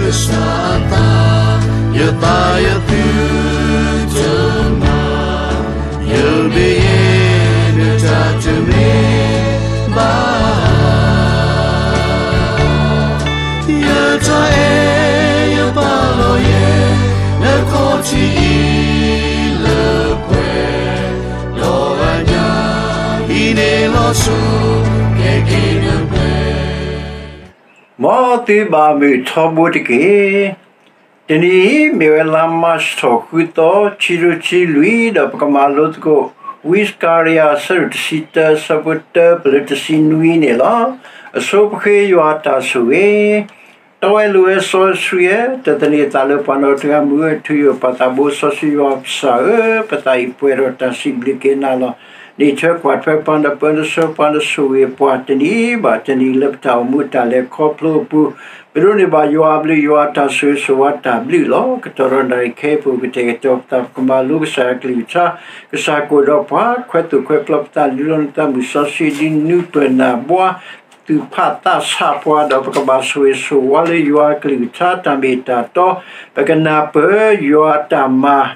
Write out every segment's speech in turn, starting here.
ကစၢ်အသး, ယသးယသုတမၤ, ယဘၣ်ယဲနတၢ်တမ့ၢ်ဘၣ်. ယတၢ်အဲၣ်ယပာ်လီၤယဲ, နခီၣ်ထံးအံၤလၢပှဲၤ, ဒီးအညၣ်ဟံးန့ၢ်လီၤဆူ, ကဲက့ၤနပှဲၤ မ်သုဘၣ်မုာ်ထီဘိတက့ၢ်. တနံၤအံၤ မ့ၢ်ဝဲလါမၢ်ၡးထီၣ်ဃုသီ ခံကထိခံဆံလွံၢ် ဒီးပကမၤလိသကိး ဝံစကၤရယၤ အဆၢဒိၣ်တဆံတၢ အဆၢဖိတၢပလၢတဆံနွံန့ၣ်လီၤ. အဆိပဃ့ယွၤအတၢ်ဆိၣ်ဂ့ၤ, တၢ်ဝဲလိာ်ဝဲစီဆှံဧၢ, တသန့ၤသးလၢပှၤနီတဂၤမုၢ်ဂၢၢ်ထူယိာ် ပၢ်သးဘိစီဆှံယွၤပစၢ်ဧၢ, ပသးအံၤပှဲၤဒီးတၢ်စံးဘျုးက့ၤနၤလီၤ. နအံးထွဲကွၢ်ထွဲပှၤ နပၢနဆှၢပှၤ နဆိၣ်ဂ့ၤပှၤတနံၤဘၣ်တနံၤ လၢပတၢ်အိၣ်မူတၢ်လဲၤခီဖျိအပူၤ, ပဒိးန့ၢ်ဘၣ်ယွၤအဘျုး ယွၤအတၢ်ဆိၣ်ဂ့ၤဆိၣ်ဝါတၢ်ဘျုးလီၤ. ကတီၢ်ဒီးနၣ်ရံၣ်ခဲအံၤပူၤ ကတဲာ်ကတီၤပသး ပကမၤလိကစၢ်ယွၤကလုၢ်ကထါ, ကစၢ်ကအိၣ်ဒီးပှၤ ခွဲးသူၣ်ခွဲးပျီပသး လုၢ်လီၤနသးမုၢ်စီဆှံဒ်နူပၢၢ်နၢ်ဘှါ သူၣ်ဖးသးဆးပှၤ ဒီးပကဘၣ်ဆိၣ်ဂ့ၤဆိၣ်ဝါလၢယွၤအကလုၢ်ကထါတၢ်မ့ၢ်တၢ်တီ, ပကနၢ်ပၢၢ်ယွၤအတၢ်မၤ,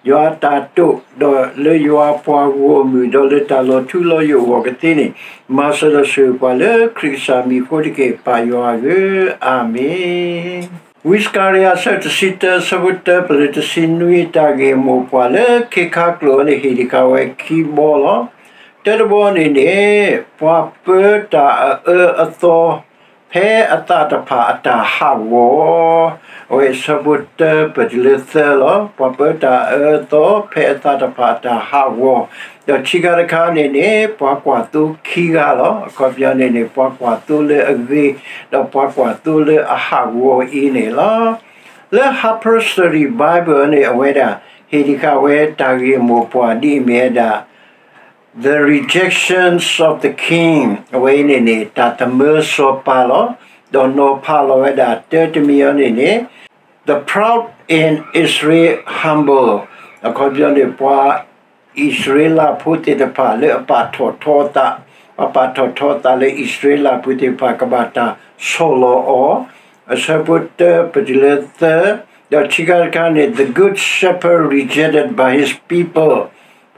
ယွၤအတၢ်တိာ်, ဒီးလၢယွၤပှၤဂီၢ်မုၢ် ဒီးလၢတၢ်လီၤထူလီၤယိာ်အဂီၢ်ကသ့န့ၣ်, မၤစၢၤဒီးဆိၣ်ဂ့ၤပှၤလၢခရံာ်ကစၢ်မံၤအဃိတက့ၢ် ပၢ်ယွၤဧၢ, အၤမ့ၣ်. ဝံစကၤရယၤ အဆၢတဆံတၢ အဆၢဖိတၢပလၢတဆံနွံ တၢ်ဂ့ၢ်မိၢ်ပှၢ်လၢခ့ခါကျိာ်န့ၣ် ဟ့ၣ်ဒံးဃာ်ဝဲခံဘီလီၤ. တၢတဘီန့ၣ်န့ၣ်, ပှၤပၢတၢ်အအၢအသီ ဖဲအသးတဖၣ်အတၢ်ဟးဂီၤ, အဝဲအဆၢဖိတၢပတုၤလၢသၢလီၤ. ပှၤပၢတၢ်အအၢအသီ ဖဲအသးတဖၣ်အတၢ်ဟးဂီၤ, ဒီးခံခါတခါန့ၣ်န့ၣ် ပှၤကွၢ်သိခံဂၤလီၤ. အခီပညီန့ၣ်န့ၣ် ပှၤကွၢ်သိလၢအဂ့ၤ, ဒီးပှၤကွၢ်သိလၢအဟးဂီၤအံၤန့ၣ်လီၤ. လၢ Harper's Study Bible န့ၣ် အဝဲဒၣ် ဟ့ၣ်ဒံးဃာ်ဝဲတၢ်ဂ့ၢ်မိၢ်ပှၢ်ဒ်အမ့ၢ်ဝဲဒၣ် The Rejections of the King အဝဲအံၤန့ၣ်န့ၣ် တၢ်သမၢစီၤပၤလီၤ. ဒီးနီၤဖးလီၤဝဲဒၣ်တၢတမံၤအံၤန့ၣ်န့ၣ် The proud in Israel humble အခီပညီန့ၣ် ပှၤအံၣ်စရ့လးဖိသ့ၣ်တဖၣ်လၢအပာ်ထီၣ်ထီအသး, ပှၤပာ်ထီၣ်ထီအသးလၢအံၣ်စရ့လးဖိသ့ၣ်တဖၣ်ကဘၣ်တၢ်ဆီၣ်လီၤအီၤ, အဆၢဖိတၢပတုၤလၢသၢ, ဒီးခံခါတခါန့ၣ် The good shepherd rejected by his people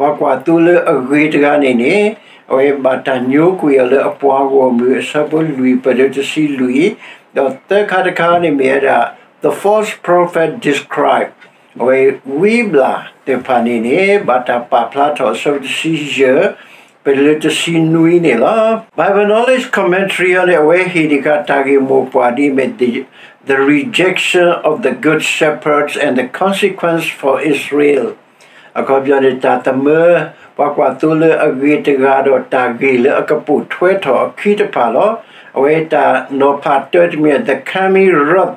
ပှၤကွၢ်သိလၢအဂ့ၤတဂၤန့ၣ်န့ၣ် အဝဲဘၣ်တၢ်ညိကွံာ်အီၤလၢအပှၤဂီၢ်မုၢ် အဆၢဖိလွံၢ်ပတုၤတဆံလွံၢ်, ဒီးသၢခါတခါန့ၣ်မ့ၢ်ဝဲဒၣ် The false prophet described အဝဲဝံဘျၣ်သ့ၣ်တဖၣ်န့ၣ်န့ၣ် ဘၣ်တၢ်ပာ်ဖျါထီၣ်အဆၢဖိတဆံယဲၢ် ပတုၤလၢတဆံနွံန့ၣ်လီၤ. Bible Knowledge Commentary အံၤန့ၣ် အဝဲဟ့ၣ်ဒံးဃာ်တၢ်ဂ့ၢ်မိၢ်ပှၢ်ဒ်အမ့ၢ် the, the rejection of the good shepherds and the consequence for Israel အခီပညီန့ၣ် တၢ်သမၢ ပှၤကွၢ်သိလၢအဂ့ၤတဂၤဒီး တၢ်ဂ့ၢ်လၢအကပိာ်ထွဲထီၣ်အခံတဖၣ်လီၤ. အဝဲတၢ်နီၤဖးတၢတမံၤ the coming wrath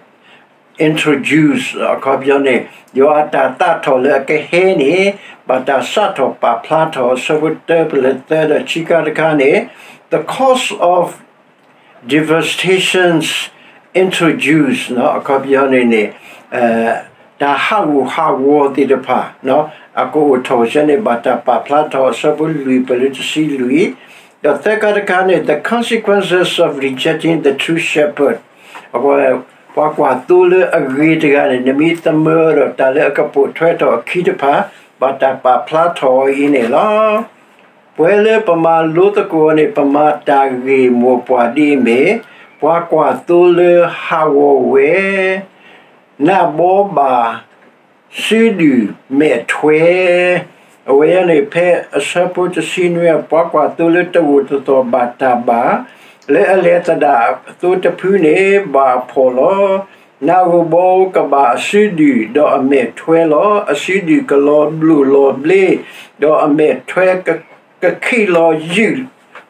introduced အခီပညီန့ၣ် ယွၤအတၢ်သးထီၣ်လၢအကဟဲန့ၣ် ဘၣ်တၢ်စးထီၣ်ပာ်ဖျါထီၣ် အဆၢဖိတၢပတုၤလၢသၢ ဒီးခံခါတခါန့ၣ် the cause of devastations introduced အခီပညီန့ၣ်န့ၣ် တၢ်ဟးဂူာ်ဟးဂီၤသ့ၣ်တဖၣ် အကအိၣ်ထီၣ်စ့ၢ်န့ၣ် ဘၣ်တၢ်ပာ်ဖျါထီၣ် အဆၢဖိလွံၢ်ပတုၤလၢတဆံလွံၢ်, ဒီးသၢခါတခါန့ၣ် the consequences of rejecting the true shepherd အဝဲ ပှၤကွၢ်သိလၢအဂ့ၤတဂၤန့ၣ် နမ့ၢ်သမၢဒီးတၢ်လၢအကပိာ်ထွဲထီၣ်အခံတဖၣ် ဘၣ်တၢ်ပာ်ဖျါထီၣ်အီၤအံၤန့ၣ်လီၤ. ပဝဲလၢပမၤလိသကိးန့ၣ် ပမၤတၢ်ဂ့ၢ်မိၢ်ပှၢ်ဒ်အမ့ၢ် ပှၤကွၢ်သိလၢဟးဂီၤဝဲ နးဘီဘၣ် စုဒုၣ်မဲာ်ထွဲ, အဝဲန့ၣ် ဖဲအဆၢဖိတဆံနွံ ပှၤကွၢ်သိလၢတဂိာ်တသီၣ်ဘၣ်တၢ်ဘၣ်, လၢအလဲၤသဒၣ်အသိတဖုန့ၣ် ဘၣ်အဖှီၣ်လီၤ. နးဧိၤဘီဧိၤကဘၣ်အစုဒုၣ်ဒီးအမဲာ်ထွဲလီၤ. အစုဒုၣ်ကလီၤဘျုးလီၤဘျ့, ဒီးအမဲာ်ထွဲက ကခံးလီၤယုၢ်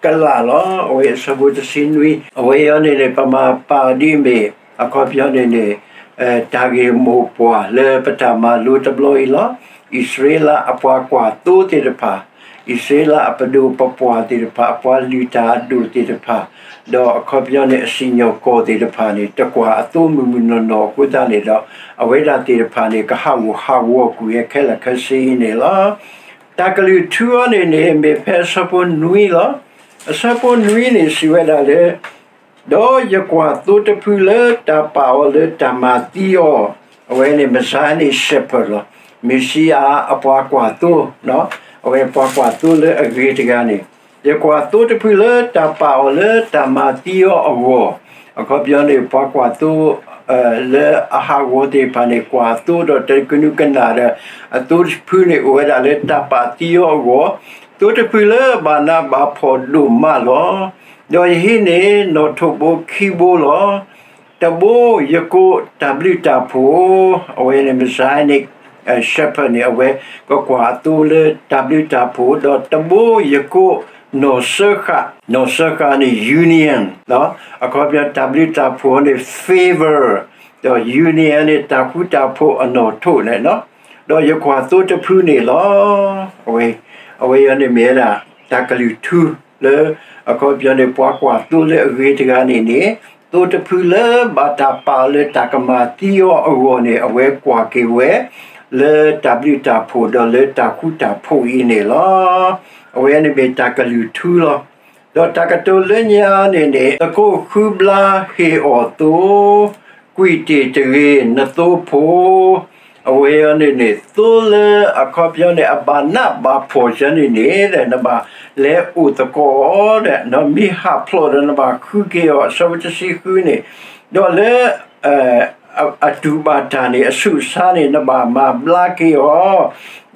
ကလာ်လီၤ. အဝဲအဆၢဖိတဆံနွံ အဝဲအံၤန့ၣ်န့ၣ် ပမၤပာ်အီၤဒ်အမ့ၢ် အခီပညီန့ၣ်န့ၣ် တၢ်ဂ့ၢ်မိၢ်ပှၢ်လၢပတၢ်မၤလိတဘျီအံၤလီၤ. အံၣ်စရ့လးအပှၤကွၢ်သိသ့ၣ်တဖၣ်, အံၣ်စရ့လးအပဒိၣ်ပပှၢ်သ့ၣ်တဖၣ်, အပှၤလုၢ်တၢ်အဒိၣ်သ့ၣ်တဖၣ်, ဒီးအခီပညီန့ၣ် အစံၣ်ညီၣ်ကွီၢ်သ့ၣ်တဖၣ်န့ၣ် တကွၢ်အသိမုၢ်မုၢ်နီၢ်နီၢ်အဃိသတးန့ၣ်ဒီး အဝဲဒၣ်သ့ၣ်တဖၣ်န့ၣ် ကဟးဂူာ်ဟးဂီၤကွံာ်ဝဲခဲလၢာ်ခဲဆ့အံၤန့ၣ်လီၤ. တၢ်ကလုၢ်ထူအံၤန့ၣ်န့ၣ် မ့ၢ်ဖဲအဆၢဖိနွံလီၤ. အဆၢဖိနွံန့ၣ် စံးဝဲဒၣ်လၢ ဒီးယကွၢ်သိတဖုလၢတၢ်ပာ်အီၤလၢတၢ်မၤသံအီၤ, အဝဲန့ၣ် Messianic shepherd လီၤ. မ့ၣ်ၡံအၤအပှၤကွၢ်သိ, အဝဲပှၤကွၢ်သိလၢအဂ့ၤတဂၤန့ၣ်, ယကွၢ်သိတဖုလၢတၢ်ပာ်အီၤလၢတၢ်မၤသံအီၤအဂီၢ်, အခီပညီန့ၣ် ပှၤကွၢ်သိ လၢအဟးဂီၤသ့ၣ်တဖၣ်န့ၣ် ကွၢ်သိဒီးတကနူးကနၣ်ဒီး အသိတဖုန့ၣ်အိၣ်ဝဲဒၣ်လၢတၢ်ပာ်သံအီၤအဂီၢ်, သိတဖုလၢဘၣ်နးဘၣ်ဖှီၣ်ဒိၣ်မးလီၤ. ဒီးယဟံးန့ၢ်နီၣ်ထိးဘိခံဘိလီၤ. တဘိယကိးတၢ်ဘျုးတၢ်ဖှိၣ်, အဝဲန့ၣ် Messianic shepherd န့ၣ် အဝဲကကွၢ်အသိလၢတၢ်ဘျုးတၢ်ဖှိၣ်, ဒီးတဘိယကိးနီၣ်စၢဃာ်, နီၣ်စၢဃာ်န့ၣ် union အခီပညီတၢ်ဘျုးတၢ်ဖှိၣ်န့ၣ် favor, ဒီး union န့ၣ် တၢ်ဃူတၢ်ဖိးအနီၣ်ထိးန့ၣ်လီၤ. ဒီးယကွၢ်သိတဖုန့ၣ်လီၤ. အဝဲအံၤန့ၣ်မ့ၢ်ဝဲဒၣ် တၢ်ကလုၢ်ထူလၢ အခီပညီန့ၣ် ပှၤကွၢ်သိလၢအဂ့ၤတဂၤန့ၣ်န့ၣ်, သိတဖုလၢဘၣ်တၢ်ပာ်အီၤလၢတၢ်ကမၤသံအီၤအဂီၢ်န့ၣ် အဝဲကွၢ်က့ၤဝဲ လၢတၢ်ဘျုးတၢ်ဖှိၣ်ဒီးလၢတၢ်ဃူတၢ်ဖိးအံၤန့ၣ်လီၤ. အဝဲန့ၣ်မ့ၢ်တၢ်ကလုၢ်ထူလီၤ. ဒီးတၢ်ကတိၤလၢညါန့ၣ်န့ၣ် သကိးဃုဘျါဟ့ၣ်အီၣ်သိ, ကွံာ်တ့ၢ်တဂ့ၤ နသိဖိ, အဝဲအံၤန့ၣ်န့ၣ် သိလၢအခီပညီန့ၣ် အဘၣ်နးဘၣ်ဖှီၣ်ယဲန့ၣ်န့ၣ် နဘၣ်လဲၤအိၣ်သကိးအီၤဒီး မ့ၢ်ဟးဖျိးဒီးနဘၣ်ဃုက့ၤအီၤ အဆၢဖိတဆံဃုန့ၣ်, ဒီးလၢ အတူၢ်ဘၣ်တၢ်န့ၣ် အဆူးအဆါန့ၣ် နဘၣ်မၤဘျါက့ၤအီၤ,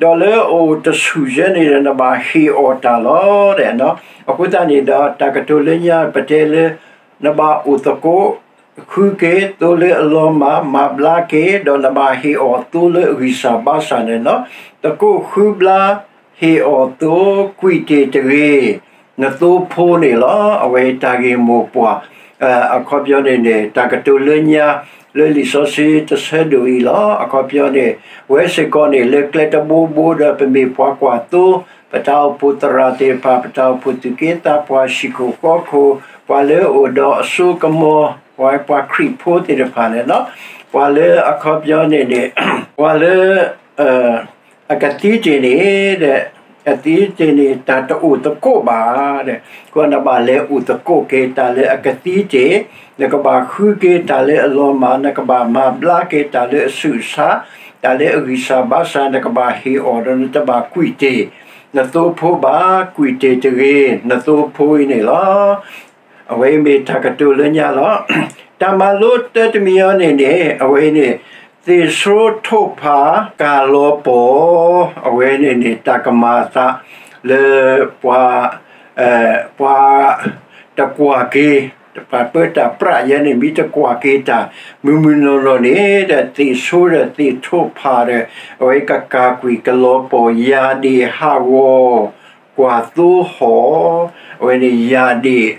ဒီးလၢအအိၣ်တဆူၣ်ယဲန့ၣ် နဘၣ်ဟ့ၣ်အီၣ်တၢ်လီၤ. အဃိသတးန့ၣ်ဒီး တၢ်ကတိၤလၢညါပတဲလၢ နဘၣ်အိၣ်သကိး ဃုက့ၤသိလၢအလီၤမၢ် မၤဘျါက့ၤ ဒီးနဘၣ်ဟ့ၣ်အီၣ်သိလၢအဂံၢ်စၢ်ဘါစၢ်န့ၣ်လီၤ. သကိးဃုဘျါ ဟ့ၣ်အီၣ်သိ ကွံာ်တ့ၢ်တဂ့ၤ နသိဖိန့ၣ်လီၤ. အဝဲတၢ်ဂ့ၢ်မိၢ်ပှၢ် အခီပညီန့ၣ်န့ၣ် တၢ်ကတိၤလၢညါ လၢလံာ်စီဆှံတဆၢဒိၣ်အံၤလီၤ. အခီပညီန့ၣ် ဝဲစ့ၢ်ကီးန့ၣ် လၢကျဲတဘိဘိဒီး ပမ့ၢ်ပှၤကွၢ်သိ, ပတၢ်အိၣ်ဖှိၣ်သရၣ်သ့ၣ်တဖၣ်, ပတၢ်အိၣ်ဖှိၣ်သူၣ်က့သးပှၢ် ဟံၣ်ခိၣ်ဃီခိၣ်, ပှၤလၢအအိၣ်ဒီးအစိကမီၤ, ပှၤ ပှၤခရံာ်ဖိသ့ၣ်တဖၣ်န့ၣ်လီၤ. ပှၤလၢအခီပညီန့ၣ်န့ၣ် ပှၤလၢ အကသံတ့ၢ်န့ၣ်ဒီး အသံတ့ၢ်န့ၣ် တၢ်တအိၣ်သကိးဘၣ်ဒီး ကွၢ်နဘၣ်လဲၤအိၣ်သကိးက့ၤတၢ်လၢအကသံတ့ၢ်, နကဘၣ်ဃုက့ၤတၢ်လၢအလီၤမၢ်, နကဘၣ်မၤဘျါက့ၤတၢ်လၢအဆူးအဆါ, တၢ်လၢအဂံၢ်စၢ်ဘါစၢ် နကဘၣ်ဟ့ၣ်အီၣ်ဒီး နတဘၣ်ကွံာ်တ့ၢ် နသိဖိဘၣ်, ကွံာ်တ့ၢ်တဂ့ၤ နသိဖိအံၤန့ၣ်လီၤ. အဝဲအံၤမ့ၢ်တၢ်ကတိၤလၢညါလီၤ. တၢ်မၤလိတၢတမံၤအံၤန့ၣ်န့ၣ် အဝဲအံၤန့ၣ် သ့ၣ်ဆိထိၣ်ဖးကၤလီၤပီၢ်, အဝဲန့ၣ်န့ၣ် တၢ်ကမၤအသးလၢ ပှၤ ပှၤတကွၢ်က့ၤ တၢ်ပၢတၢ်ပြးယဲန့ၣ် မ့ၢ်တကွၢ်က့ၤတၢ် မုၢ်မုၢ်နီၢ်နီၢ်န့ၣ်ဒီး သ့ၣ်ဆိဒီးသ့ၣ်ထိၣ်ဖးဒီး အဝဲကကၤကွံာ်ကလီၤပီၢ် ယၤဒ့ၣ်ဟးဂီၤ ကွၢ်သိဟီၣ်, အဝဲန့ၣ်ယၤဒ့ၣ်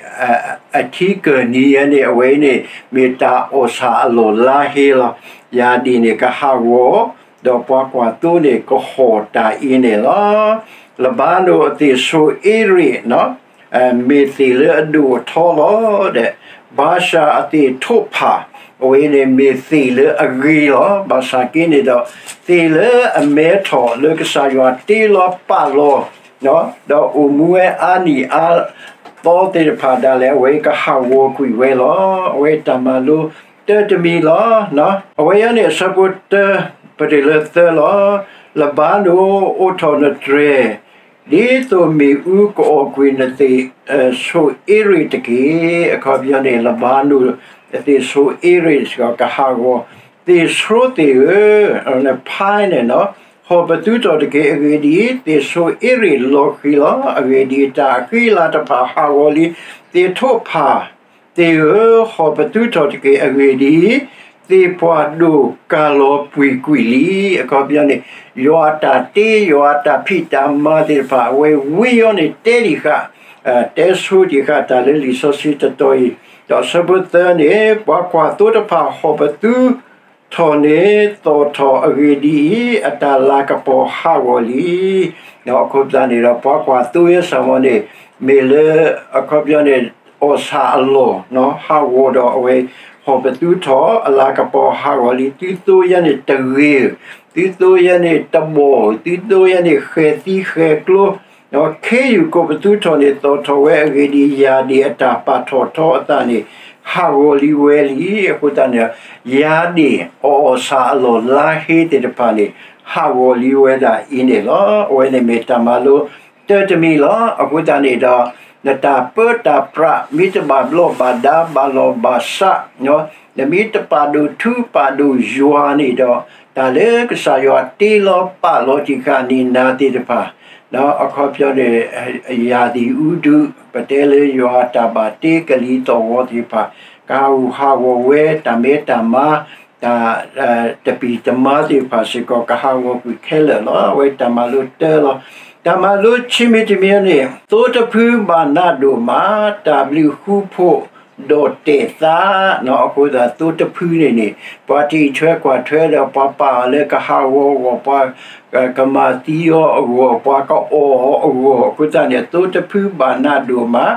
အထံကၢၢ်နံၤယဲန့ၣ် အဝဲန့ၣ် မ့ၢ်တၢ်အီၣ်ဆၣ်အလီၢ်လါဟ့လီၤ. ယၤဒ့ၣ်န့ၣ် ကဟးဂီၤ, ဒီးပှၤကွၢ်သိန့ၣ် ကဟီၣ်တၢ်အံၤန့ၣ်လီၤ. လဘါနိၣ်အသ့ၣ်ဆိအ့ရ့ၣ် မ့ၢ်သ့ၣ်လၢအဒိၣ်အထီလီၤဒီး ဘၤၡၤအသ့ၣ်ထိၣ်ဖး အဝဲန့ၣ်မ့ၢ်သ့ၣ်လၢအဂ့ၤလီၤ. ဘၣ်ဆၣ်က့န့ၣ်ဒီး သ့ၣ်လၢအမဲထီၣ်လၢကစၢ်ယွၤတ့လီၤပာ်လီၤ ဒီးအိၣ်မူဝဲအါနံၣ်အါသီသ့ၣ်တဖၣ်ဒၣ်လဲာ် အဝဲကဟးဂီၤကွံာ်ဝဲလီၤ. အဝဲတၢ်မၤလိတၢတမံၤလီၤ. အဝဲအံၤန့ၣ်အဆၢဖိတၢ ပတုၤလၢသၢလီၤ. လဘါနိၣ်အိးထီၣ်နတြဲၤ ဒ်သိးမ့ၣ်အူကအီၣ်ကွံာ်နသ့ၣ်ဆိအ့ရ့ၣ်တက့ၢ်. အခီပညီန့ၣ် လဘါနိၣ်အသ့ၣ်ဆိအ့ရ့ၣ်စ့ၢ်ကီးကဟးဂီၤ, သ့ၣ်ဆိသ့ၣ်ဧၢ, ဖဲန့ၣ် ဟီၣ်ပသူထီၣ်တက့ၢ်. အဂ့ၢ်ဒ်အံၤ, သ့ၣ်ဆိအ့ရ့ၣ်လီၤဃံၤလီၤ. အဂ့ၢ်ဒ်အံၤ, တၢ်အဃံအလၤတဖၣ်ဟးဂီၤလံ. သ့ၣ်ထိၣ်ဖးသ့ၣ်ဧၢ, ဟီၣ်ပသူထီၣ်တက့ၢ်. အဂ့ၢ်ဒ်အံၤ, သ့ၣ်ပှၢ်ဒိၣ်ကၤလီၤပှံၤကွံာ်လံ. အခီပညီန့ၣ် ယွၤအတၢ်တ့ ယွၤအတၢ်ဖံးတၢ်မၤသ့ၣ်တဖၣ် အဝဲဝံအီၤန့ၣ် တဲဒံးဃာ် တဲဆိဒံးဃာ်တၢ်လၢလံာ်စီဆှံတတီၤအံၤ, ဒီးအဆၢဖိသၢန့ၣ် ပှၤကွၢ်သိတဖၣ်ဟီၣ်ပသူထီၣ်န့ၣ် သီၣ်ထီၣ်အဂ့ၢ်ဒ်အံၤ, အတၢ်လၤကပီၤဟးဂီၤလံ. အဃိသတးန့ၣ်ဒီး ပှၤကွၢ်သိယဲစ့ၢ်ကီးန့ၣ် မ့ၢ်လၢအခီပညီန့ၣ် အီၣ်ဆၣ်အလီၢ် ဟးဂီၤဒီးအဝဲ ဟီၣ်ပသူထီၣ် အလၤကပီၤဟးဂီၤလံ. သုသိယဲန့ၣ်တဂ့ၤဧၢ, သုသိယဲန့ၣ်တဘီၣ်ဧၢ, သုသိယဲန့ၣ်ဃဲၤသံဃဲၤကျိ ခ့ယုၢ်ကိးပသူထီၣ်န့ၣ် သီၣ်ထီၣ်ဝဲအဂ့ၢ်ဒ်အံၤ, ယၤဒ့ၣ်အတၢ်ပာ်ထီၣ်ထီအသးန့ၣ် ဟးဂီၤလံဝဲလံ. အဃိသတးန့ၣ် ယၤဒ့ၣ်အီၣ်အီၣ်ဆၣ်အလီၢ်လါဟ့သ့ၣ်တဖၣ်န့ၣ် ဟးဂီၤလံဝဲဒၣ်အံၤန့ၣ်လီၤ. အဝဲန့ၣ်မ့ၢ်တၢ်မၤလိတၢတမံၤလီၤ. အဃိသတးန့ၣ်ဒီး နတၢ်ပၢတၢ်ပြး မ့ၢ်တဘၣ်ဘျီးဘၣ်ဒါဘၣ်လီၢ်ဘၣ်စး နမ့ၢ်တပာ်ဒိၣ်ထူပာ်ဒိၣ်ယွၤန့ၣ်ဒီး တၢ်လၢကစၢ်ယွၤတ့လီၤပာ်လီၤတံၢ်ဃာ်န့ၢ်နၤသ့ၣ်တဖၣ် အခီပညီန့ၣ် ရာသီဥတု ပတဲလၢယွၤအတၢ်ဘၣ်တ့ကလံၤသီၣ်ဂီၤသ့ၣ်တဖၣ် ကဟးဂူာ်ဟးဂီၤဝဲ တၢ်မဲတၢ်မါ တၢ် တပံၢ်တမါသ့ၣ်တဖၣ်စ့ၢ်ကီး ကဟးဂီၤကွံာ်ခဲလၢာ်လီၤ. အဝဲတၢ်မၤလိတၢလီၤ. တၢ်မၤလိဆံးမံၤတမံၤန့ၣ် သိတဖုဘၣ်နးဒိၣ်မး တၢ်ဘျုးဃူဖိး ဒီးတဲာ်သး အဃိသတးသိတဖုန့ၣ်န့ၣ် ပှၤတအံးထွဲကွၢ်ထွဲဒီး ပှၤပာ်အီၤလၢကဟးဂီၤအဂီၢ် ပှၤကမၤသံအီၤအဂီၢ် ပှၤကအီၣ်အီၤအဂီၢ် အဃိသတးန့ၣ် သိတဖုဘၣ်နးဒိၣ်မး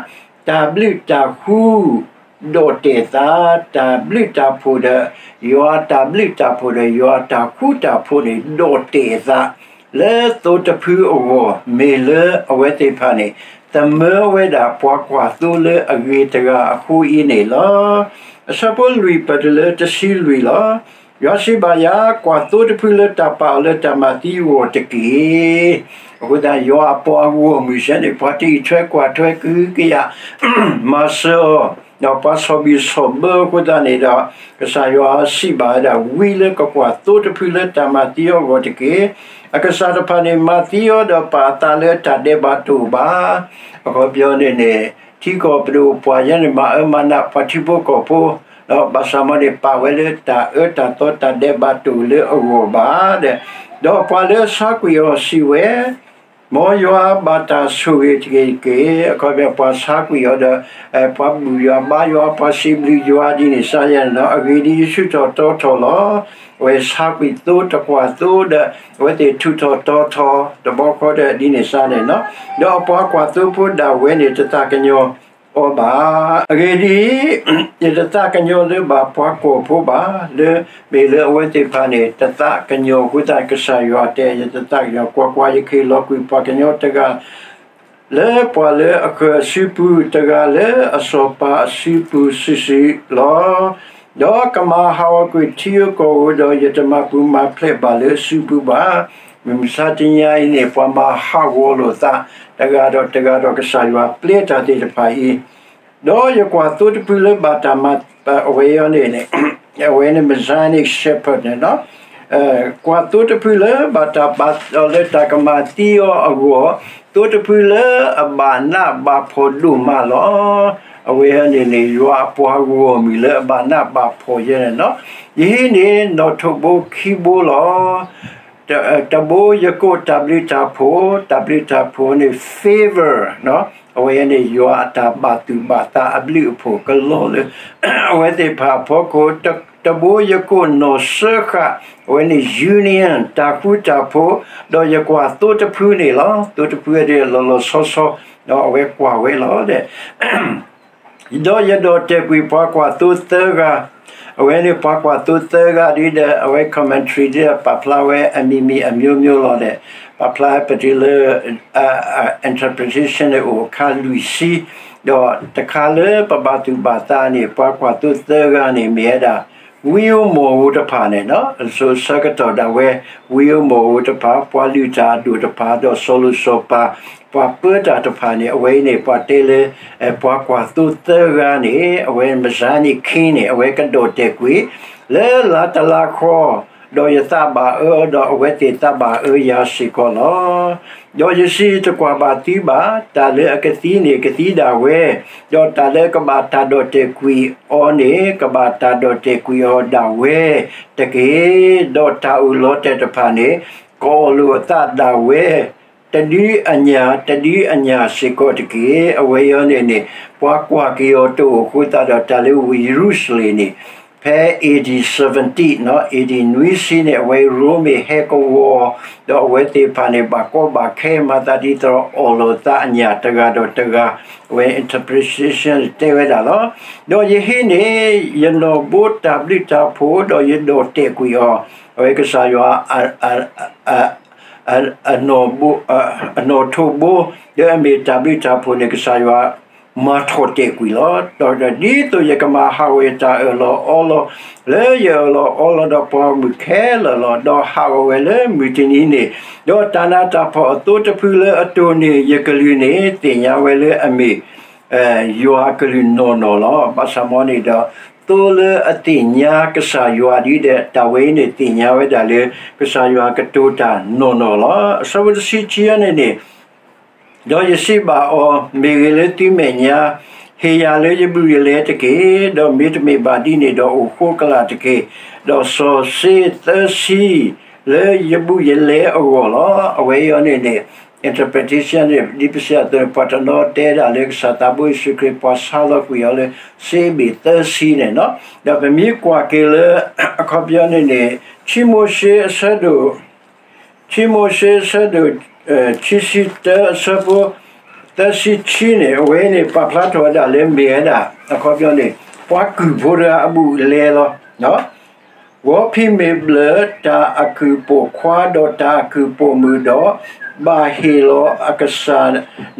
တၢ်ဘျုးတၢ်ဃူ ဒီးတဲာ်သး တၢ်ဘျုးတၢ်ဖှိၣ်ဒီး ယွၤတၢ်ဘျုးတၢ်ဖှိၣ်ဒီး ယွၤတၢ်ဃူတၢ်ဖိးန့ၣ် ဒီးတဲာ်သး လၢသိတဖုအဂီၢ် မ့ၢ်လၢအဝဲသ့ၣ်တဖၣ်န့ၣ် သမၢဝဲဒၣ်ပှၤကွၢ်သိလၢအဂ့ၤတဂၤအဃိအံၤန့ၣ်လီၤ. အဆၢဖိလွံၢ်ပတုၤလၢတဆံလွံၢ်လီၤ. ယွၤစံးဘၣ်ယၤ, ကွၢ်သိတဖုလၢတၢ်ပာ်အီၤလၢတၢ်မၤသံအဂီၢ်တက့ၢ်. အဃိသတး ယွၤအပှၤဂီၢ်မုၢ်စဲန့ၣ် ပှၤတအံးထွဲကွၢ်ထွဲကဟုကယာ် မၤစၢၤအီၤ, ဒီးပှၤဆီၣ်ဘံၣ်ဆီၣ်ဘၢအဃိသတးန့ၣ်ဒီး ကစၢ်ယွၤစံးဘၣ်ဝဲဒၣ် ဝံလၢကကွၢ်သိတဖုလၢတၢ်မၤသံအီၤအဂီၢ်တက့ၢ်. အကစၢ်တဖၣ်န့ၣ် မၤသံအီၤဒီးပာ်အသးလၢတၢ်ဒဲးဘးတအိၣ်ဘၣ်. အခီပညီန့ၣ်န့ၣ် ထံကီၢ်ပဒိၣ်ပှၤယဲန့ၣ် မၤအၢမၤနးပှၤထံဖိကီၢ်ဖိ, ဒီးဘၣ်ဆၣ်မ်န့ၣ် ပာ်ဝဲလၢတၢ်အၢတၢ်သီတၢ်ဒဲးဘးတအိၣ်လၢအဂီၢ်ဘၣ်ဒီး, ဒီးပှၤလၢဆါကွံာ်အီၤစံးဝဲ, မ်ယွၤဘၣ်တၢ်ဆိၣ်ဂ့ၤတက့ၢ်တက့ၢ်. အခီပညီ ပှၤဆါကွံာ်အီၤဒီး ပှၤဘူၣ်ယွၤဘါယွၤ ပှၤစံးဘျုးယွၤဒ်န့ၣ်စါယဲန့ၣ်လီၤ. အဂ့ၢ်ဒ်အံၤ, ဆူၣ်ထီၣ်တီထီၣ်လီၤ. အဝဲဆါကွံာ်သိတကွၢ်သိဒီး အဝဲသ့ၣ်ထူၣ်ထီၣ်တီထီၣ် တဘျီဃီဒီးဒ်န့ၣ်စါန့ၣ်လီၤ. ဒီးအပှၤကွၢ်သိဖိဒၣ်ဝဲန့ၣ် တသးကညီၤအီၤဘၣ်. အဂ့ၢ်ဒ်အံၤ, ယတသးကညီၤလၢၤဘၣ်ပှၤကီၢ်ဖိဘၣ်, လၢမ့ၢ်လၢအဝဲသ့ၣ်တဖၣ်န့ၣ် တသးကညီၤအဃိသတး ကစၢ်ယွၤတဲ ယတသးကညီၤ, ကွၢ်ကွၢ်, ယကဟ့ၣ်လီၤကွံာ်ပှၤကညီတဂၤ လၢပှၤလၢအဃၢၤအစုပူၤ, တဂၤလၢအစီၤပၤအစုပူၤစုာ်စုာ်လီၤ. ဒီးကမၤဟးဂီၤကွံာ်ထံဧိၤကီၢ်ဧိၤ, ဒီးယတမၤပူၤမၤဖျဲးဘၣ်လၢအစုပူၤဘၣ်. မုၢ်မဆါတနံၤအံၤန့ၣ် ပှၤမၤဟးဂီၤလိာ်သး တဂၤဒီးတဂၤဒီး ကစၢ်ယွၤပျဲတၢ်သ့ၣ်တဖၣ်အံၤ, ဒီးယကွၢ်သိတဖုလၢဘၣ်တၢ်မၤ အဝဲအံၤန့ၣ် အဝဲန့ၣ် Messianic Shepherd န့ၣ်လီၤ. ကွၢ်သိတဖုလၢဘၣ်တၢ်ပာ်အီၤလၢတၢ်ကမၤသံအီၤအဂီၢ်, သိတဖုလၢအဘၣ်နးဘၣ်ဖှီၣ်ဒိၣ်မးလီၤ. အဝဲန့ၣ်န့ၣ် ယွၤအပှၤဂီၢ်မုၢ်လၢအဘၣ်နးဘၣ်ဖှီၣ်ယဲန့ၣ်လီၤ. ယဟံးန့ၢ်နီၣ်ထိးဘိခံဘိလီၤ. တဘိယကိးတၢ်ဘျုးတၢ်ဖှိၣ်, တၢ်ဘျုးတၢ်ဖှိၣ်န့ၣ် favor အဝဲန့ၣ် ယွၤအတၢ်ဘၣ်သူၣ်ဘၣ်သးအဘျုးအဖှိၣ်ကလီၤလၢ အဝဲသ့ၣ်တဖၣ်အဖီခိၣ်, တဘိယကိးနီၢ်စၢဃာ်, အဝဲန့ၣ် union တၢ်ဃူတၢ်ဖိး, ဒီးယကွၢ်သိတဖုန့ၣ်လီၤ. သိတဖုဒၣ်လီၤလီၤဆီဆီ ဒီးအဝဲကွၢ်ဝဲလီၤ. ဒီးယဒိးတဲာ်ကွံာ်ပှၤကွၢ်သိသၢဂၤ, အဝဲန့ၣ်ပှၤကွၢ်သိသၢဂၤဒ်ဒီး အဝဲ commentary ဒ်ဒီး ပာ်ဖျါဝဲအမံၤမံၤအမျိုးမျိုးလီၤဒီး ပာ်ဖျါပတုၤလၢ interpretation န့ၣ်အိၣ်အခါလွံၢ်ဆံ, ဒီးတခါလၢပဘၣ်သူၣ်ဘၣ်သးန့ၣ် ပှၤကွၢ်သိသၢဂၤန့ၣ် မ့ၢ်ဝဲဒၣ် ဝံဧိၤမီၣ်ဧိၤတဖၣ်န့ၣ်လီၤ. အစိၤဆၢကတီၢ်ဒၣ်ဝဲ ဝံဧိၤမီၣ်ဧိၤတဖၣ်, ပှၤလုၢ်တၢ်အဒိၣ်တဖၣ်, ဒီးစီၤလိၤစီၤပၤ ပှၤပၢတၢ်တဖၣ်န့ၣ် အဝဲအံၤန့ၣ် ပှၤတဲလၢ ပှၤကွၢ်သိသၢဂၤန့ၣ် အဝဲ Messianic King န့ၣ် အဝဲကဒိးတဲာ်ကွံာ် လၢလါတလါဃီ, ဒီးယသးဘၣ်အၢ ဒီးအဝဲသ့ၣ်သးဘၣ်အၢယၤစ့ၢ်ကီးလီၤ. ဒီးယစံးယတကွၢ်ဘၣ်သုဘၣ်, တၢ်လၢအကသံန့ၣ် ကသံဒၣ်ဝဲ, ဒီးတၢ်လၢကဘၣ်တၢ်ဒိးတဲာ်ကွံာ်အီၤန့ၣ် ကဘၣ်တၢ်ဒိးတဲာ်ကွံာ်အီၤဒၣ်ဝဲတက့ၢ်. ဒီးတၢ်အိၣ်လီၤတဲာ်တဖၣ်န့ၣ် ကအီၣ်လိာ်အသးဒၣ်ဝဲ တဒုအညၣ်တဒုအညၣ်စ့ၢ်ကီးတက့ၢ်. အဝဲအံၤန့ၣ်န့ၣ် ပှၤကွၢ်က့ၤအီၤတအိၣ်အဃိသတးဒီး တၢ်လၢဝ့ၢ်ယရူၤၡလ့ၣ်န့ၣ် ဖဲ A D seventy နီၤ, A D နွံဆံန့ၣ် အဝဲရိမ့ၤဟဲကဝီၤ, ဒီးအဝဲသ့ၣ်တဖၣ်န့ၣ် ဘၣ်ကီဘၣ်ခဲမၤသးဒ်သိး အီၣ်လိာ်သးအညၣ်တဂၤဒီးတဂၤ, အဝဲ interpretation တဲဝဲဒၣ်လီၤ. ဒီးယဟံးန့ၢ် ယနီၣ်ဘိတၢ်ဘျုးတၢ်ဖှိၣ် ဒီးယဒိးတဲာ်ကွံာ်အီၤ, အဝဲကစၢ်ယွၤ အနီၣ်ထိးဘိ, ဒီးအမ့ၢ်တၢ်ဘျုးတၢ်ဖှိၣ်န့ၣ် ကစၢ်ယွၤ မၤထီၣ်တဲာ်ကွံာ်လီၤ. ဒီးဒ်သိးယကမၤဟးဂီၤယတၢ်အၢၣ်လီၤအီလီၤ လၢယအၢၣ်လီၤအီလီၤဒီးပှၤဂီၢ်မုၢ်ခဲလၢာ်လီၤ. ဒီးဟးဂီၤဝဲလၢမုၢ်တနံၤန့ၣ်, ဒီးတၢ်နးတၢ်ဖှီၣ်အသိတဖုလၢအတိၢ်န့ၢ်ယကလုၢ်န့ၣ် သ့ၣ်ညါဝဲလၢအမ့ၢ် ယွၤအကလုၢ်နီၢ်နီၢ်လီၤ. ဘၣ်ဆၣ်မ်န့ၣ်ဒီး သိလၢအသ့ၣ်ညါကစၢ်ယွၤဒ်ဒီး တၢ်ဝဲအံၤန့ၣ် သ့ၣ်ညါဝဲဒၣ်လၢ ကစၢ်ယွၤကတိၤတၢ်နီၢ်နီၢ်လီၤ. အဆၢဖိတဆံခံန့ၣ်န့ၣ်, ဒီးယစံးဘၣ်အီၤ, မ့ၢ်ဂ့ၤလၢသုမဲာ်ညါ, ဟ့ၣ်ယၤလၢယဘူၣ်ယလဲတက့ၢ်. ဒီးမ့တမ့ၢ်ဘၣ်ဒ်န့ၣ်ဒီးအိၣ်ဃိကလာ်တက့ၢ်. ဒီးစီၤစ့သၢဆံ လၢယဘူၣ်ယလဲအဂီၢ်လီၤ. အဝဲအံၤန့ၣ်န့ၣ် interpretation န့ၣ် ဒ်ပစံးအသိးန့ၣ် ပှၤတနီၤတဲဒၣ်လၢကစၢ်သးဘိယ့ၣ်ၡူးခရံာ် ပှၤဆါလီၤကွံာ်အီၤလၢ စ့ဘ့ၣ်သၢဆံန့ၣ်လီၤ. ဒီးပမ့ၢ်ကွၢ်က့ၤလၢ အခီပညီန့ၣ်န့ၣ် ခံမိၤၡ့အဆၢဒိၣ် ခံမိၤၡ့အဆၢဒိၣ် ခံဆံတၢ အဆၢဖိ သၢဆံခံန့ၣ် အဝဲန့ၣ် ပာ်ဖျါထီၣ်ဝဲဒၣ်လၢမ့ၢ်ဝဲဒၣ် အခီပညီန့ၣ် ပှၤကုၢ်ဖိတဂၤအဘူၣ်အလဲလီၤ. ဂီၤဖံးမ့ၢ်ဘျၢၣ် တၢ်အကုၢ်ပိာ်ခွါဒီးတၢ်အကုၢ်ပိာ်မုၣ်ဒီး ဘၣ်ဟ့ၣ်လီၤအကစၢ်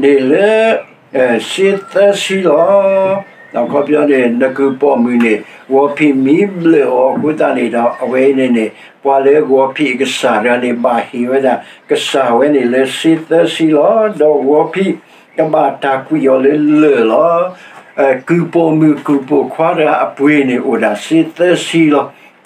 န့ၣ်လၢ စ့သၢဆံလီၤ. အခီပညီန့ၣ် နကုၢ်ပိာ်မုၣ်န့ၣ် ဂီၤဖံးမ့ၢ်ဘျၢၣ်အီၤအဃိသတးန့ၣ်ဒီး အဝဲအံၤန့ၣ်န့ၣ် ပှၤလၢဂီၤဖံးအကစၢ်တဂၤန့ၣ် ဘၣ်ဟ့ၣ်ဝဲဒၣ် ကစၢ်ဝဲန့ၣ်လၢစ့သၢဆံလီၤ. ဒီးဂီၤဖံးကဘၣ်တၢ်ကွံာ်အီၤလၢလၢၢ်လီၤ. ကုၢ်ပိာ်မုၣ်ကုၢ်ပိာ်ခွါတဂၤအပှ့ၤန့ၣ်အိၣ်ဒၣ်စ့သၢဆံလီၤ.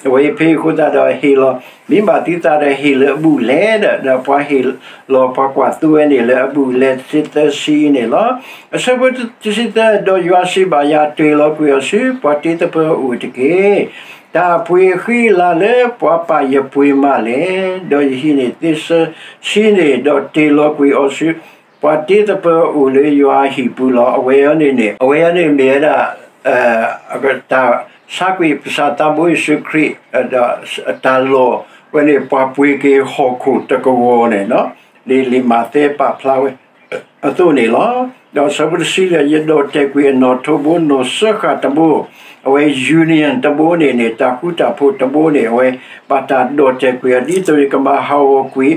အဝဲအံၤဖဲအံၤအဃိသတးဒီးဟ့ၣ်လီၤ မ့ၢ်ဘၣ်သုသးဒီးဟ့ၣ်လၢအဘူၣ်လဲၣ်ဒီး ဒီးပှၤဟ့ၣ်လီၤပှၤကွၢ်သိဝဲန့ၣ်လၢအဘူၣ်လဲၣ်စ့သၢဆံန့ၣ်လီၤ. အဆၢဖိတဆံသၢ ဒီးယွၤစံးဘၣ်ယၤ တ့ၢ်လီၤကွံာ်အီၤဆူပှၤတ့သပၢၤအအိၣ်တက့ၢ်. တၢ်အပှ့ၤအဃံအလၤလၢပှၤပာ်ယပှ့ၤမးလဲၣ်. ဒီးယဟံးန့ၢ်သ့ၣ်စၢဆံန့ၣ် ဒီးတ့ၢ်လီၤကွံာ်အီၤဆူ ပှၤတ့သပၢၤအအိၣ်လၢယွၤအဟံၣ်ပူၤလီၤ. အဝဲအံၤန့ၣ်န့ၣ် အဝဲအံၤန့ၣ်မ့ၢ်ဝဲဒၣ် တၢ်ဆါကွံာ်ကစၢ်သးဘိယ့ၣ်ၡူးခရံာ် ဒီးတၢ်လီၢ်ဝဲန့ၣ် ပှၤပှ့ၤက့ၤဟီၣ်ခိၣ်တကဝီၤန့ၣ် လံာ်လံာ်မးသဲပာ်ဖျါဝဲအသိးန့ၣ်လီၤ. ဒီးဆၢဖိတဆံလၢ ယဒိးတဲာ်ကွံာ်အနီၣ်ထိးဘိ နီၣ်စၢဃာ်တဘိ, အဝဲ union တဘိန့ၣ်န့ၣ် တၢ်ဃူတၢ်ဖိးတဘိန့ၣ် အဝဲဘၣ်တၢ်ဒိးတဲာ်ကွံာ်အီၤ ဒ်သိးယကမၤဟးဂီၤကွံာ်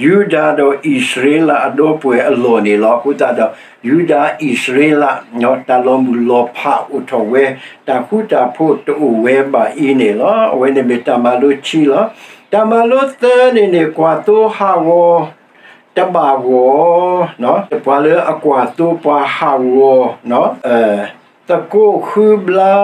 ယူဒၤဒီးအံၣ်စရ့လးအဒီပုၢ်ဝဲၢ်အလီၢ်န့ၣ်လီၤ. အဃိသတးဒီး ယူဒၤအံၣ်စရ့လး တၢ်လီၤမုၢ်လီၤဖးအိၣ်ထီၣ်ဝဲ, တၢ်ဃူတၢ်ဖိးတအိၣ်ဝဲဘၣ်အံၤန့ၣ်လီၤ. အဝဲန့ၣ်မ့ၢ်တၢ်မၤလိခံလီၤ. တၢ်မၤလိသၢန့ၣ်န့ၣ် ကွၢ်သိဟးဂီၤ တဘၣ်ဂီၤ, ပှၤလၢအကွၢ်သိပှၤဟးဂီၤ သကိးဃုဘျါ,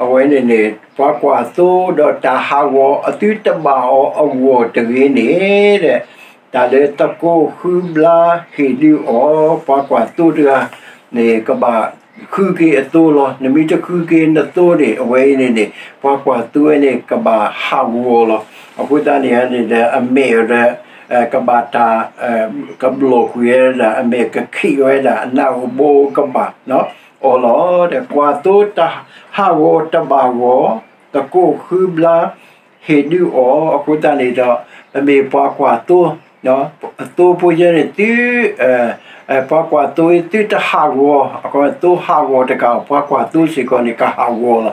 အဝဲန့ၣ်န့ၣ် ပှၤကွၢ်သိဒီးတၢ်ဟးဂီၤအသုတဘၣ်အီၤအဂီၢ်တဂ့ၤန့ၣ်ဒီး တၢ်လၢသကိးဃုဘျါဟ့ၣ်ဒုးအီၤ ပှၤကွၢ်သိတဂၤန့ၣ် ကဘၣ်ဃုက့ၤအသိလီၤ. နမ့ၢ်တဃုက့ၤနသိန့ၣ် အဝဲအံၤန့ၣ်န့ၣ် ပှၤကွၢ်သိဝဲန့ၣ် ကဘၣ်ဟးဂီၤလီၤ. အဃိသတးန့ၣ်န့ၣ်ဒီး အမဲာ်ဒီး ကဘၣ်တၢ် ကဘျီၣ်ကွံာ်ဝဲဒၣ် အမဲာ်ကခံးဝဲဒၣ် အနးအိၣ်ဘီကဘၣ်အီၤလီၤ. ဒီးကွၢ်သိတၢ်ဟးဂီၤတဘၣ်ဂီၤ, သကိးဃုဘျါ ဟ့ၣ်ဒုးအီၤ အဃိသတးန့ၣ်ဒီး ပမ့ၢ်ပှၤကွၢ်သိ အသိဖိယဲန့ၣ်သု ပှၤကွၢ်သိသုတဟးဂီၤ, အသိဟးဂီၤတကး ပှၤကွၢ်သိစ့ၢ်ကီးန့ၣ် ကဟးဂီၤလီၤ.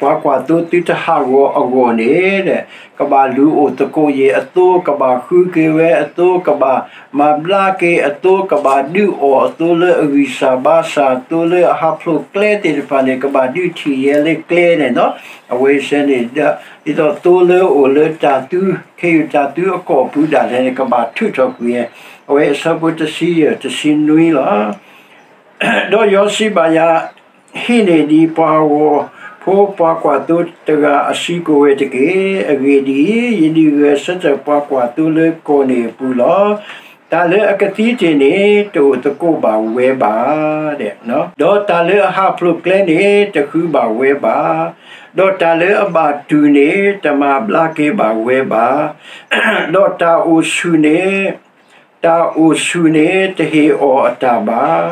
ပှၤကွၢ်သိသုတဟးဂီၤအဂီၢ်န့ၣ် ကဘၣ်လူၤအိၣ်သကိးယဲၢ်အသိ, ကဘၣ်ဃုက့ၤဝဲအသိ, ကဘၣ်မၤဘျါက့ၤအသိ, ကဘၣ်ဒုးအီၣ်အသိလၢအဂံၢ်စၢ်ဘါစၢ်, သိလၢအဟးဖျိးကျဲသ့ၣ်တဖၣ်န့ၣ် ကဘၣ်ဒုးထံၣ်ယဲၢ်လၢကျဲန့ၣ်လီၤ. အဝဲစဲန့ၣ် ဒ်သိးသိလၢအိၣ်လၢတၢ်သု ခ့ယုၢ်တၢ်သုအကီၢ်ပူၤဒၣ်လဲာ်န့ၣ် ကဘၣ်ထုးထီၣ်ကွံာ်ဝဲ, အဝဲအဆၢဖိတဆံယဲၢ် တဆံနွံလီၤ. ဒီးယွၤစံးဘၣ်ယၤ, ဟံးန့ၢ်ဒံးပှၤဂီၤဖိပှၤကွၢ်သိတဂၤအစုကိးဝဲတက့ၢ်. အဂ့ၢ်ဒ်အံၤ, ယဒုးဂဲၤဆၢထၢၣ်ပှၤကွၢ်သိလၢကီၢ်န့ၣ်အပူၤလီၤ. တၢ်လၢအကသံတ့ၢ်န့ၣ် တအိၣ်သကိးဘၣ်ဝဲဘၣ်, ဒီးတၢ်လၢအဟးဖျိးကျဲန့ၣ် တဃုဘၣ်ဝဲဘၣ်, ဒီးတၢ်လၢအဘၣ်တူၢ်န့ၣ် တမၤဘျါက့ၤဘၣ်ဝဲဘၣ်, ဒီးတၢ်အိၣ်ဆူၣ်န့ၣ် တၢ်အိၣ်ဆူၣ်န့ၣ် တဟ့ၣ်အီၤအတၢ်ဘၣ်,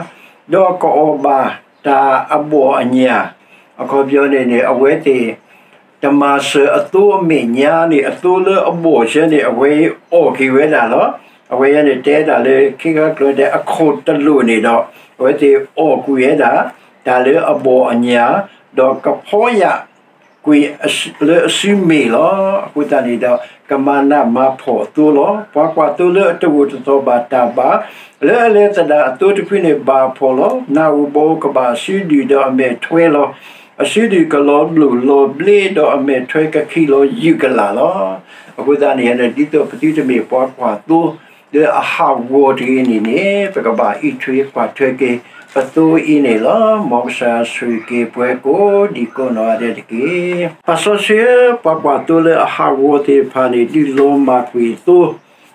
ဒီးကအီၣ်ဘၣ်တၢ်အဘီၣ်အညၣ်, အခီပညီန့ၣ်န့ၣ် အဝဲသ့ၣ် တမၤစၢၤအသိအမဲာ်ညါန့ၣ် အသိလၢအဘီၣ်စဲန့ၣ် အဝဲအီၣ်က့ၤဝဲဒၣ်လီၤ. အဝဲန့ၣ်တဲဒၣ်လၢခံခါကျၢၤဒဲး အခိၣ်တလိၣ်န့ၣ်ဒီး အဝဲသ့ၣ်အီၣ်ကွံာ်ဝဲဒၣ် တၢ်လၢအဘီၣ်အညၣ်, ဒီးကဖီယာ် ကွံာ်လၢအစုမ့ၢ်လီၤ. အဃိသတးန့ၣ်ဒီး ကမၤနးမၤဖှီၣ်အသိလီၤ. ပှၤကွၢ်သိလၢအတအိၣ်တသီၣ်ဘၣ်တၢ်ဘၣ်, လၢအလဲၤသဒၣ်အသိတဖုန့ၣ်ဘၣ်ဖှီၣ်လီၤ. နၢ်ဧိၤဘီဧိၤကဘၣ်အစုဒုၣ်ဒီးအမဲာ်ထွဲလီၤ. အစုဒုၣ်ကလီၤဘျိၣ်လီၤဘျ့ဒီးအမဲာ်ထွဲကခံလီၤယုၢ်ကလာ်လီၤ. အဃိသတးန့ၣ် ဒ်သိးပသုတမ့ၢ်ပှၤကွၢ်သိ လၢအဟးဂီၤတဂ့ၤန့ၣ်န့ၣ် ပကဘၣ်အံးထွဲကွၢ်ထွဲက့ၤ ပသိအံၤန့ၣ်လီၤ. မ်ကစၢ်ယွၤဆိၣ်ဂ့ၤက့ၤပှၤကိးဒံကိးနီၢ်ဂၤဒဲးတက့ၢ်. ပၢ်စီဆှံဧၢ, ပှၤကွၢ်သိလၢအဟးဂီၤသ့ၣ်တဖၣ်န့ၣ် ဒုးလီၤမၢ်ကွံာ်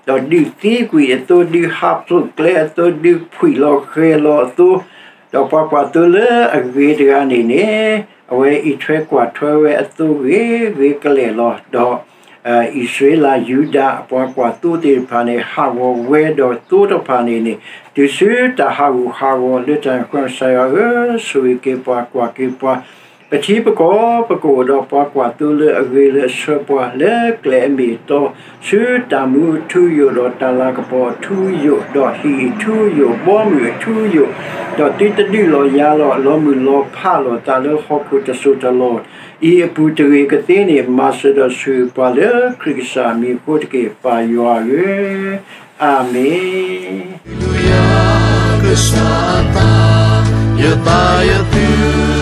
အသိ, ဒီးဒုးသံကွံာ်အသိ, ဒုးဟးဖျိးကျဲအသိ, ဒုးဖှံၣ်လီၤဃဲၤလီၤအသိ, ဒီးပှၤကွၢ်သိလၢအဂ့ၤတဂၤန့ၣ်န့ၣ် အဝဲအံးထွဲကွၢ်ထွဲဝဲအသိဂ့ၤဂ့ၤကလဲာ်လီၤ. ဒီး အံၣ်စရ့လးယူဒၤအပှၤကွၢ်သိသ့ၣ်တဖၣ်န့ၣ် ဟးဂီၤဝဲဒီးသိတဖၣ်န့ၣ်န့ၣ် တုၤဆူတၢ်ဟးဂူာ်ဟးဂီၤလၢတၢ်န့ၣ်အဃိ ကစၢ်ယွၤဧၢ, ဆိၣ်ဂ့ၤက့ၤပှၤကွၢ်က့ၤပှၤ, ပထံပကီၢ်ပကအိၣ်ဒီးပှၤကွၢ်သိလၢအဂ့ၤလၢအဆှၢပှၤလၢကျဲအမ့ၢ်အတီ, ဆူတၢ်မူအထူအယိာ်ဒီးတၢ်လၤကပီၤအထူအယိာ်, ဒီးဟံၣ်အထူအယိာ်, ဘီမုၢ်အထူအယိာ်, ဒီးသုတဒုးလီၤယၤလီၤ လီၤမုၢ်လီၤဖးလိာ်သးလၢဟီၣ်ခိၣ်တစိၢ်တလီၢ် အံၤအပူၤတဂ့ၤကသ့န့ၣ် မၤစၢၤဒီးဆိၣ်ဂ့ၤပှၤလၢခရံာ်ကစၢ်အမံၤအဃိတက့ၢ် ပၢ်ယွၤဧၢ, အၤမ့ၣ်.